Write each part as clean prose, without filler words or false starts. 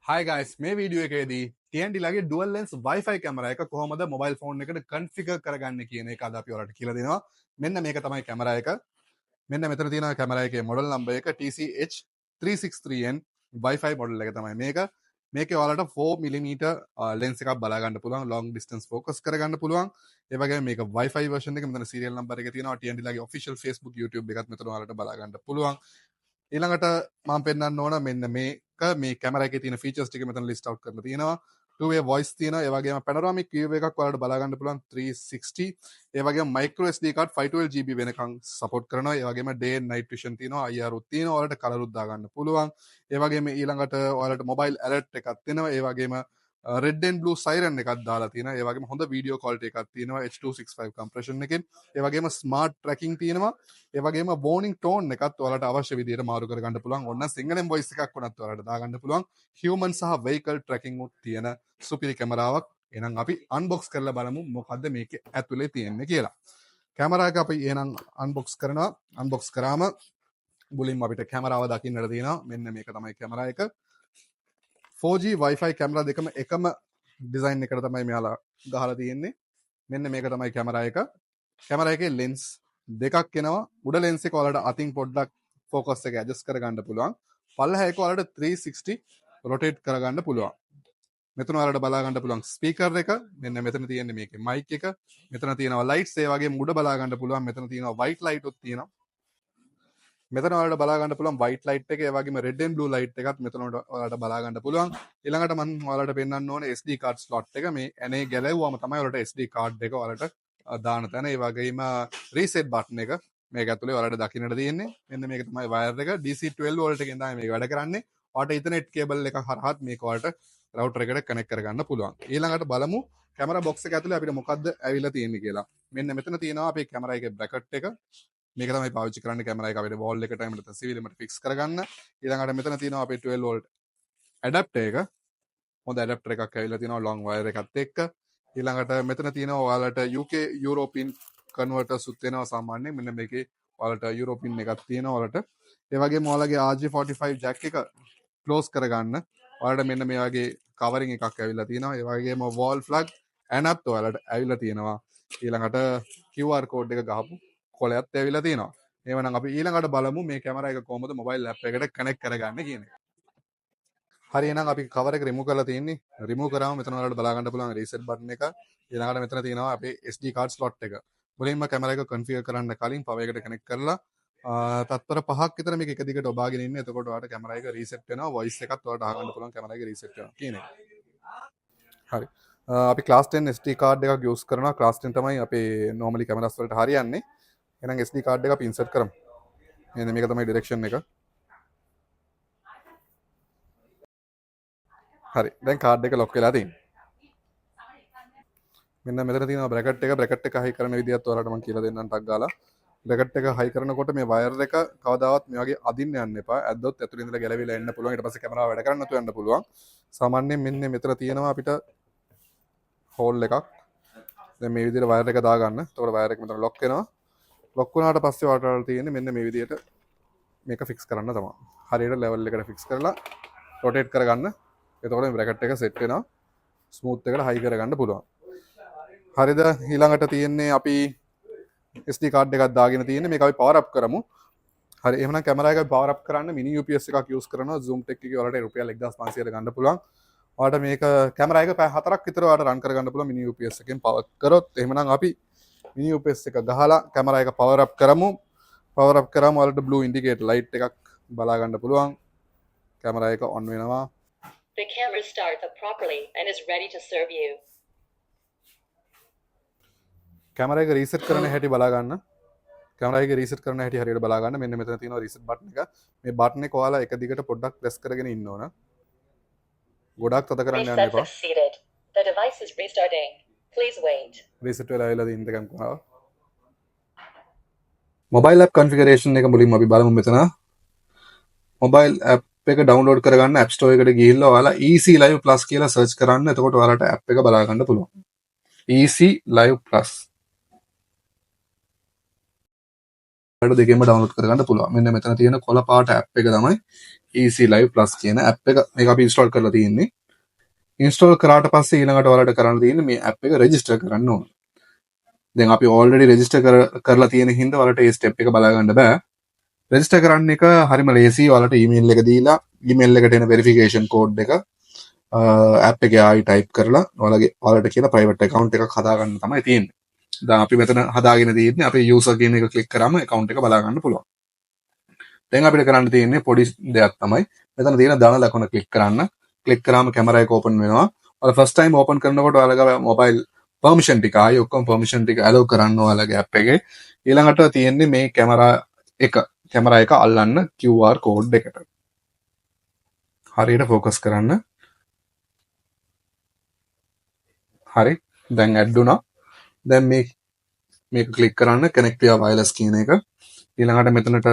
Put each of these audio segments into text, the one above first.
Hi guys, මේ video එකේදී TNT ලගේ dual lens Wi-Fi camera එක කොහොමද මොබයිල් ෆෝන් එකට කන්ෆිගර් කරගන්නේ කියන එක අද අපි ඔයාලට කියලා දෙනවා. මෙන්න මේක තමයි කැමරා එක. මෙන්න මෙතන තියෙනවා කැමරා එකේ මොඩල් නම්බර් එක TCH363N Wi-Fi model එක තමයි මේක. මේකේ ඔයාලට 4 mm ලෙන්ස් එකක් බලා ගන්න පුළුවන්, long distance focus කරගන්න පුළුවන්. ඒ වගේම මේක Wi-Fi version එක. මෙතන serial number එක තියෙනවා. TNT ලගේ official Facebook, YouTube එකත් මෙතන ඔයාලට බලා ගන්න පුළුවන්. ඊළඟට මම පෙන්වන්න ඕන මෙන්න මේක, මේ කැමරා එකේ තියෙන ෆීචර්ස් ටික මෙතන ලිස්ට් අවුට් කරලා තියෙනවා. Two way voice තියෙනවා. ඒ වගේම panoramic view එකක් ඔයාලට බලා ගන්න පුළුවන් 360. ඒ වගේම micro SD card 512 GB වෙනකන් සපෝට් කරනවා. ඒ වගේම day and night vision තියෙනවා. IR උත් තියෙනවා. ඔයාලට කලර් උත් දාගන්න පුළුවන්. ඒ වගේම ඊළඟට ඔයාලට මොබයිල් ඇලර්ට් එකක් දෙනවා. ඒ වගේම රෙඩ් ඇන්ඩ් බ්ලූ සයිරන් එකක් දාලා තියෙනවා. ඒ වගේම හොඳ වීඩියෝ ක්වොලිටි එකක් තියෙනවා H.265 compression එකෙන්. ඒ වගේම ස්මාර්ට් ට්‍රැකින් තියෙනවා. ඒ වගේම වෝනින් ටෝන් එකත් ඔයාලට අවශ්‍ය විදිහට මාරු කරගන්න පුළුවන්. ඔන්න සිංහලෙන් වොයිස් එකක් වුණත් ඔයාලට දාගන්න පුළුවන්. හියුමන් සහ වෙහිකල් ට්‍රැකින් උත් තියෙන සුපිරි කැමරාවක්. එහෙනම් අපි අන්බොක්ස් කරලා බලමු මොකද්ද මේකේ ඇතුලේ තියෙන්නේ කියලා. කැමරා එක අපි එහෙනම් අන්බොක්ස් කරනවා. අන්බොක්ස් කරාම මුලින්ම අපිට කැමරාව දකින්නට තියෙනවා. මෙන්න මේක තමයි කැමරා එක. 4G Wi-Fi camera දෙකම එකම ඩිසයින් එකට තමයි මෙයාලා ගහලා තියෙන්නේ. මෙන්න මේක තමයි කැමරා එක. කැමරා එකේ ලෙන්ස් දෙකක් එනවා. උඩ ලෙන්ස් එක ඔයාලට අතින් පොඩ්ඩක් ෆෝකස් එක ඇඩ්ජස්ට් කරගන්න පුළුවන්. පල්ලෙහා එක ඔයාලට 360 රොටේට් කරගන්න පුළුවන්. මෙතන ඔයාලට බලා ගන්න පුළුවන් ස්පීකර් එක. මෙන්න මෙතන තියෙන්නේ මේකේ මයික් එක. මෙතන තියෙනවා ලයිට්ස්. ඒ වගේම උඩ බලා ගන්න පුළුවන් මෙතන තියෙනවා වයිට් ලයිට් උත් තියෙනවා. මෙතන ඔයාලට බලා ගන්න පුළුවන් වයිට් ලයිට් එක, ඒ වගේම රෙඩ් ඇන්ඩ් බ්ලූ ලයිට් එකත් මෙතන ඔයාලට බලා ගන්න පුළුවන්. ඊළඟට මම ඔයාලට පෙන්වන්න ඕනේ SD card slot එක. මේ ඇනේ ගැලවුවම තමයි ඔයාලට SD card එක ඔයාලට දාන තැන. ඒ වගේම රීසෙට් බටන් එක මේක ඇතුලේ ඔයාලට දකින්නට තියෙන්නේ. මෙන්න මේක තමයි වයර් එක. DC 12 volt එකෙන් තමයි මේක වැඩ කරන්නේ. ඔයාලට ඉන්ටර්නෙට් කේබල් එක හරහත් මේක ඔයාලට රවුටර් එකට කනෙක්ට් කරගන්න පුළුවන්. ඊළඟට බලමු කැමරා බොක්ස් එක ඇතුලේ අපිට මොකද්ද ඇවිල්ලා තියෙන්නේ කියලා. මෙන්න මෙතන තියෙනවා අපේ කැමරා එකේ බ්‍රැකට් එක. මේක තමයි පාවිච්චි කරන්නේ කැමරා එක අපිට වෝල් එකට එහෙම නැත්නම් සිවිලමට ෆික්ස් කරගන්න. ඊළඟට මෙතන තියෙනවා අපේ 12 වෝල්ට් ඇඩැප්ටර් එක. හොඳ ඇඩැප්ටර් එකක් ඇවිල්ලා තියෙනවා ලොං වයර් එකත් එක්ක. ඊළඟට මෙතන තියෙනවා ඔයාලට UK European කන්වර්ටර්ස් උත් වෙනවා සාමාන්‍යයෙන්. මෙන්න මේකේ ඔයාලට යුරෝපියන් එකක් තියෙනවා ඔයාලට. ඒ වගේම ඔයාලගේ RJ45 jack එක ක්ලෝස් කරගන්න ඔයාලට මෙන්න මේ වගේ කවරින් එකක් ඇවිල්ලා තියෙනවා. ඒ වගේම වෝල් ප්ලග් ඇනත් ඔයාලට ඇවිල්ලා තියෙනවා. ඊළඟට QR code එක ගහපු කොලයක් ඇවිල්ලා තියෙනවා. එහෙමනම් අපි ඊළඟට බලමු මේ කැමරා එක කොහොමද මොබයිල් ඇප් එකට කනෙක්ට් කරගන්නේ කියන එක. හරි, එහෙනම් අපි කවර් එක රිමූව් කරලා තියෙන්නේ. රිමූව් කරාම මෙතන ඔයාලට බලා ගන්න පුළුවන් රීසෙට් බටන් එක. ඊළඟට මෙතන තියෙනවා අපේ SD card slot එක. මුලින්ම කැමරා එක කන්ෆිගර් කරන්න කලින් පවර් එකට කනෙක්ට් කරලා තත්පර 5ක් විතර මේක එක දිගට ඔබාගෙන ඉන්න. එතකොට ඔයාලට කැමරා එක රීසෙට් වෙනවා. වොයිස් එකත් ඔයාලට අහගන්න පුළුවන් කැමරා එක රීසෙට් වෙනවා කියන එක. හරි. අපි ක්ලාස් 10 SD card එකක් යූස් කරනවා. ක්ලාස් 10 තමයි අපේ නෝමලි කැමරාස් වලට හරියන්නේ. එහෙනම් SD card එක අපි ඉන්සර්ට් කරමු. මෙන්න මේක තමයි ඩිරෙක්ෂන් එක. හරි. දැන් කාඩ් එක ලොක් වෙලා තියෙනවා. මෙන්න මෙතන තියෙනවා බ්‍රැකට් එක. බ්‍රැකට් එක හයි කරන විදිහත් ඔයාලට මම කියලා දෙන්නම් ටක් ගාලා. බ්‍රැකට් එක හයි කරනකොට මේ වයර් එක කවදාවත් මේ වගේ අදින්න යන්න එපා. ඇද්දොත් ඇතුළේ ඉඳලා ගැලවිලා එන්න පුළුවන්. ඊට පස්සේ කැමරාව වැඩ කරන්න නැතුව යන්න පුළුවන්. සාමාන්‍යයෙන් මෙන්න මෙතන තියෙනවා අපිට හෝල් එකක්. දැන් මේ විදිහට වයර් එක දාගන්න. එතකොට වයර් එක මෙතන ලොක් වෙනවා. ලොක් වුණාට පස්සේ ඔයාලට තියෙන්නේ මෙන්න මේ විදිහට මේක ෆික්ස් කරන්න තමයි. හරියට ලෙවල් එකට ෆික්ස් කරලා රොටේට් කරගන්න. එතකොට මේ බ්‍රැකට් එක සෙට් වෙනවා. ස්මූත් එකට හයි කරගන්න පුළුවන්. හරිද? ඊළඟට තියෙන්නේ අපි SD card එකක් දාගෙන තියෙන්නේ. මේක අපි පවර් අප් කරමු. හරි, එහෙනම් කැමරා එක අපි පවර් අප් කරන්න මිනි UPS එකක් යූස් කරනවා. Zoom Tech එකේ ඔයාලට රුපියල් 1500ට ගන්න පුළුවන්. ඔයාලට මේක කැමරා එක පැය 4ක් විතර ඔයාලට රන් කරගන්න පුළුවන් මිනි UPS එකෙන් පවර් කරොත්. එහෙමනම් අපි මිනි UPS එක ගහලා කැමරා එක පවර් අප් කරමු. පවර් අප් කරාම ඔයාලට බ්ලූ ඉන්ඩිකේටර් ලයිට් එකක් බලා ගන්න පුළුවන්. කැමරා එක ඔන් වෙනවා. The camera starts up properly and is ready to serve you. Camera එක රීසෙට් කරන හැටි බලා ගන්න. කැමරා එක රීසෙට් කරන හැටි හරියට බලා ගන්න. මෙන්න මෙතන තියෙනවා රීසෙට් බටන් එක. මේ බටන් එක ඔයාලා එක දිගට පොඩ්ඩක් ප්‍රෙස් කරගෙන ඉන්න ඕන. ගොඩක් තද කරන්න යන්න Reset එපා. succeeded. The device is restarting. Please wait. Reset වෙලා ආවිලා තියෙන කැමරාව. මොබයිල් ඇප් කන්ෆිගරේෂන් එක මුලින්ම අපි බලමු මෙතන. මොබයිල් ඇප් එක ඩවුන්ලෝඩ් කරගන්න App Store එකට ගිහිල්ලා ඔයාලා Easy Live Plus කියලා සර්ච් කරන්න. එතකොට ඔයාලට ඇප් එක බලා ගන්න පුළුවන්. Easy Live Plus. ඔයාලට දෙකෙන්ම ඩවුන්ලෝඩ් කරගන්න පුළුවන්. මෙන්න මෙතන තියෙන කොළ පාට ඇප් එක තමයි Easy Live Plus කියන ඇප් එක. මේක අපි ඉන්ස්ටෝල් කරලා තියෙන්නේ. ඉන්ස්ටෝල් කරාට පස්සේ ඊළඟට ඔයාලට කරන්න තියෙන්නේ මේ ඇප් එක රෙජිස්ටර් කරන්න ඕන. දැන් අපි ඔල්රෙඩි රෙජිස්ටර් කරලා තියෙන හින්දා ඔයාලට ඒ ස්ටෙප් එක බලා ගන්න බෑ. රෙජිස්ටර් කරන්න එක හරිම ලේසි. ඔයාලට ඊමේල් එක දීලා ඊමේල් එකට එන වෙරිෆිකේෂන් කෝඩ් එක ඇප් එකේ ආයි ටයිප් කරලා ඔයාලට කියලා ප්‍රයිවට් ඇකවුන්ට් එකක් හදාගන්න තමයි තියෙන්නේ. දැන් අපි මෙතන හදාගෙන තියෙන්නේ අපේ යූසර් කියන එක ක්ලික් කරාම ඇකවුන්ට් එක බලා ගන්න පුළුවන්. දැන් අපිට කරන්න තියෙන්නේ පොඩි දෙයක් තමයි. මෙතන තියෙන ධන ලකුණ ක්ලික් කරන්න. ක්ලික් කරාම කැමරා එක ඕපන් වෙනවා. ඔයාලා ෆස්ට් ටයිම් ඕපන් කරනකොට ඔයාලගේ මොබයිල් පර්මිෂන් ටික ආයි ඔක්කොම පර්මිෂන් ටික ඇලෝ කරන්න ඔයාලගේ ඇප් එකේ. ඊළඟට තියෙන්නේ මේ කැමරා එක අල්ලන්න QR code එකට. හරියට ෆෝකස් කරන්න. හරි. දැන් ඇඩ් වුණා. දැන් මේක ක්ලික් කරන්න කනෙක්ට් via wireless කියන එක. ඊළඟට මෙතනට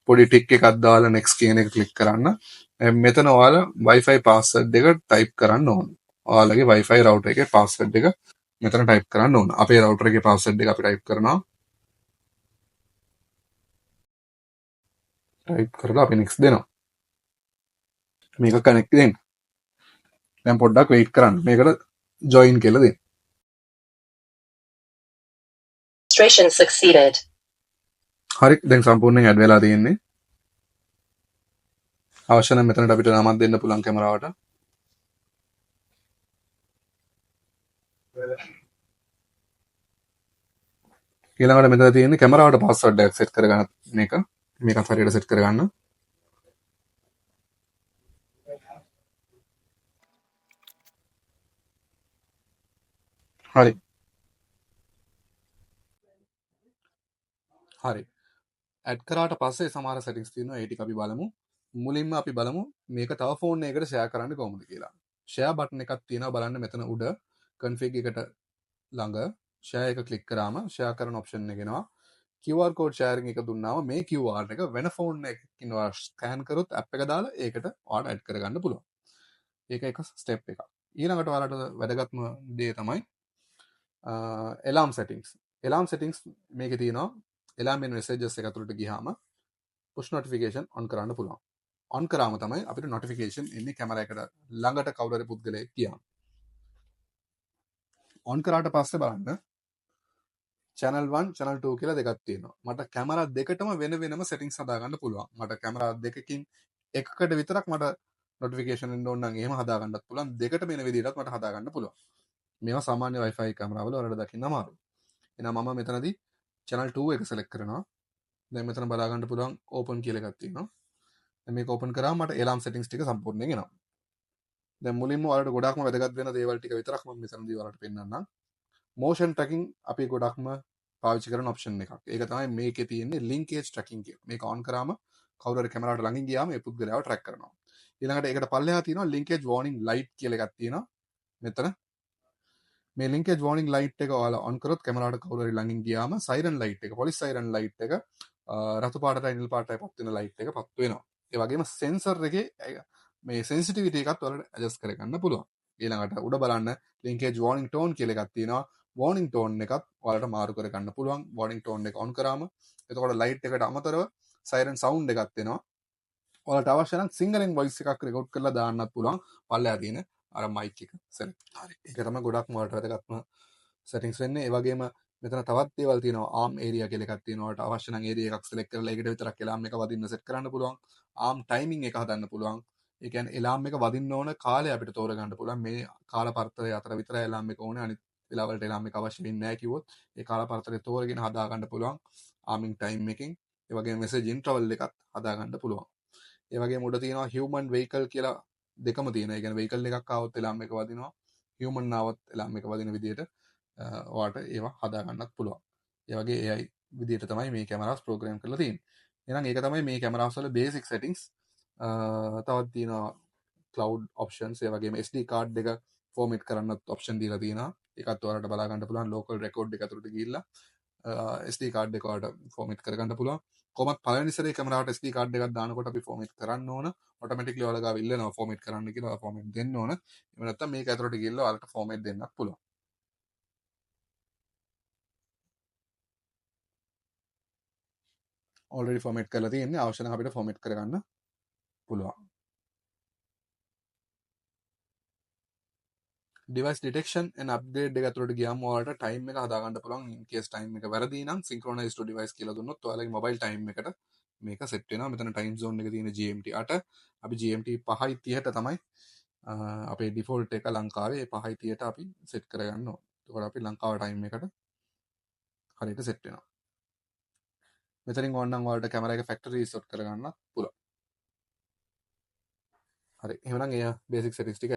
පොඩි ටික් එකක් දාලා next කියන එක ක්ලික් කරන්න. දැන් මෙතන ඔයාලා Wi-Fi password එක ටයිප් කරන්න ඕන. ඔයාලගේ Wi-Fi router එකේ password එක මෙතන ටයිප් කරන්න ඕන. අපේ router එකේ password එක අපි ටයිප් කරනවා. ටයිප් කරලා අපි next දෙනවා. මේක කනෙක්ට් දෙන්න. දැන් පොඩ්ඩක් වෙයිට් කරන්න. මේකට ජොයින් කියලා දෙන්න. Registration succeeded. හරි, දැන් සම්පූර්ණයෙන් ඇඩ් වෙලා තියෙන්නේ. අවශ්‍ය නම් මෙතනට අපිට නමක් දෙන්න පුළුවන් කැමරාවට. ඊළඟට මෙතන තියෙන්නේ කැමරාවට පාස්වර්ඩ් එකක් සෙට් කරගන්න මේක. මේකත් හරියට සෙට් කරගන්න. හරි. හරි. ඇඩ් කරාට පස්සේ සමහර සෙටින්ග්ස් තියෙනවා. ඒ ටික අපි බලමු. මුලින්ම අපි බලමු මේක තව ෆෝන් එකකට ෂෙයා කරන්න කොහොමද කියලා. ෂෙයා බටන් එකක් තියෙනවා බලන්න මෙතන උඩ කන්ෆිග් එකට ළඟ ෂෙයා එක ක්ලික් කරාම ෂෙයා කරන ඔප්ෂන් එක එනවා. QR code sharing එක දුන්නාම මේ QR එක වෙන ෆෝන් එකකින් ඔයා ස්කෑන් කරොත් ඇප් එක දාලා ඒකට ඔයාලට ඇඩ් කරගන්න පුළුවන්. ඒක එක ස්ටෙප් එකක්. ඊළඟට ඔයාලට වැදගත්ම දේ තමයි ඇලාම් සෙටින්ග්ස්. ඇලාම් සෙටින්ග්ස් මේකේ තියෙනවා. ඇලාම් and messages එක ඇතුළට ගියාම push notification on කරන්න පුළුවන්. on කරාම තමයි අපිට notification එන්නේ කැමරා එකට ළඟට කවුරු හරි පුද්ගලයෙක් ගියාම. on කරාට පස්සේ බලන්න channel 1 channel 2 කියලා දෙකක් තියෙනවා. මට කැමරා දෙකටම වෙන වෙනම settings හදාගන්න පුළුවන්. මට කැමරා දෙකකින් එකකට විතරක් මට notification එන්න ඕන නම් එහෙම හදාගන්නත් පුළුවන්. දෙකටම එන විදිහටත් මට හදාගන්න පුළුවන්. මේවා සාමාන්‍ය Wi-Fi කැමරාවල ඔයාලට දකින්න අමාරුයි. එහෙනම් මම මෙතනදී channel 2 එක select කරනවා. දැන් මෙතන බලා ගන්න පුළුවන් open කියලා එකක් තියෙනවා. දැන් මේක open කරාම මට alarm settings ටික සම්පූර්ණයෙන් එනවා. දැන් මුලින්ම ඔයාලට ගොඩාක්ම වැදගත් වෙන දේවල් ටික විතරක් මම මෙතනදී ඔයාලට පෙන්නන්නම්. motion tracking අපි ගොඩක්ම පාවිච්චි කරන ඔප්ෂන් එකක්. ඒක තමයි මේකේ තියෙන්නේ linkage tracking කියලා. මේක on කරාම කවුරු හරි කැමරාවට ළඟින් ගියාම ඒ පුද්ගලයාව track කරනවා. ඊළඟට ඒකට පල්ලෙහා තියෙනවා linkage warning light කියලා එකක් තියෙනවා. මෙතන මේ linkage warning light එක ඔයාලා on කරොත් කැමරාවට කවුරු හරි ළඟින් ගියාම siren light එක, police siren light එක, රතු පාටටයි නිල් පාටටයි පත් වෙන light එක පත් වෙනවා. ඒ වගේම sensor එකේ මේ sensitivity එකත් ඔයාලට adjust කරගන්න පුළුවන්. ඊළඟට උඩ බලන්න linkage warning tone කියලා එකක් තියෙනවා. warning tone එකත් ඔයාලට මාරු කරගන්න පුළුවන්. warning tone එක on කරාම එතකොට light එකට අමතරව siren sound එකක් එනවා. ඔයාලට අවශ්‍ය නම් සිංහලෙන් voice එකක් රෙකෝඩ් කරලා දාන්නත් පුළුවන්. පල්ලෙහා තියෙන අර mic එක select. හරි. ඒක තමයි ගොඩක්ම ඔයාලට වැදගත්ම settings වෙන්නේ. ඒ වගේම මෙතන තවත් දේවල් තියෙනවා. arm area කියලා එකක් තියෙනවා. ඔයාලට අවශ්‍ය නම් area එකක් select කරලා ඒකට විතරක් alarm එක වදින්න set කරන්න පුළුවන්. arm timing එක හදන්න පුළුවන්. ඒ කියන්නේ alarm එක වදින්න ඕන කාලය අපිට තෝරගන්න පුළුවන්. මේ කාල පරතරය අතර විතරයි alarm එක ඕනේ. අනිත් වෙලාවලට alarm එක අවශ්‍ය වෙන්නේ නැහැ කිව්වොත් ඒ කාල පරතරය තෝරගෙන හදාගන්න පුළුවන් arming time එකෙන්. ඒ වගේම message interval එකත් හදාගන්න පුළුවන්. ඒ වගේම උඩ තියෙනවා human vehicle කියලා දෙකම තියෙනවා. ඒ කියන්නේ vehicle එකක් ආවොත් alarm එක වදිනවා, human ආවොත් alarm එක වදින විදියට ඔයාට ඒවා හදාගන්නත් පුළුවන්. ඒ වගේ AI විදියට තමයි මේ කැමරාස් ප්‍රෝග්‍රෑම් කරලා තියෙන්නේ. එහෙනම් ඒක තමයි මේ කැමරාස් වල බේසික් සෙටින්ග්ස්. තවත් තියෙනවා ක්ලවුඩ් ඔප්ෂන්ස්, ඒ වගේම SD card එක ෆෝමැට් කරන්නත් ඔප්ෂන් දීලා තියෙනවා. ඒකත් ඔයාලට බලා ගන්න පුළුවන් ලෝකල් රෙකෝඩ් එක ඇතුළට ගිහිල්ලා SD card එක ඔයාලට ෆෝමැට් කරගන්න පුළුවන්. කොහොමත් පළවෙනි සැරේ කැමරාවට SD card එකක් දානකොට අපි ෆෝමැට් කරන්න ඕන. ඔටෝමැටික්ලි ඔයාලා ගාව ඉල්ලනවා ෆෝමැට් කරන්න කියලා, ඔයාලා ෆෝමැට් දෙන්න ඕන. එහෙම නැත්නම් මේක ඇතුළට ගිහිල්ලා ඔයාලට ෆෝමැට් දෙන්නත් පුළුවන්. ඔල්රෙඩි ෆෝමැට් කරලා තියෙන්නේ. අවශ්‍ය නම් අපිට ෆෝමැට් කරගන්න පුළුවන්. ඩිවයිස් ඩිටෙක්ෂන් ඇන්ඩ් අප්ග්‍රේඩ් එක ඇතුළට ගියාම ඔයාලට ටයිම් එක හදාගන්න පුළුවන්. ඉන් කේස් ටයිම් එක වැරදි නම් සින්ක්‍රොනයිස් ටු ඩිවයිස් කියලා දුන්නොත් ඔයාලගේ මොබයිල් ටයිම් එකට මේක සෙට් වෙනවා. මෙතන ටයිම් සෝන් එක තියෙන GMT 8. අපි GMT 5:30ට තමයි අපේ ඩිෆෝල්ට් එක ලංකාවේ 5:30ට අපි සෙට් කරගන්න ඕන. එතකොට අපි ලංකාව ටයිම් එකට හරියට සෙට් වෙනවා. මෙතනින් ඕනනම් ඔයාලට කැමරා එක ෆැක්ටරි රීසෙට් කරගන්න පුළුවන්. හරි, එහෙමනම් එය බේසික් සෙටින්ග්ස් ටික.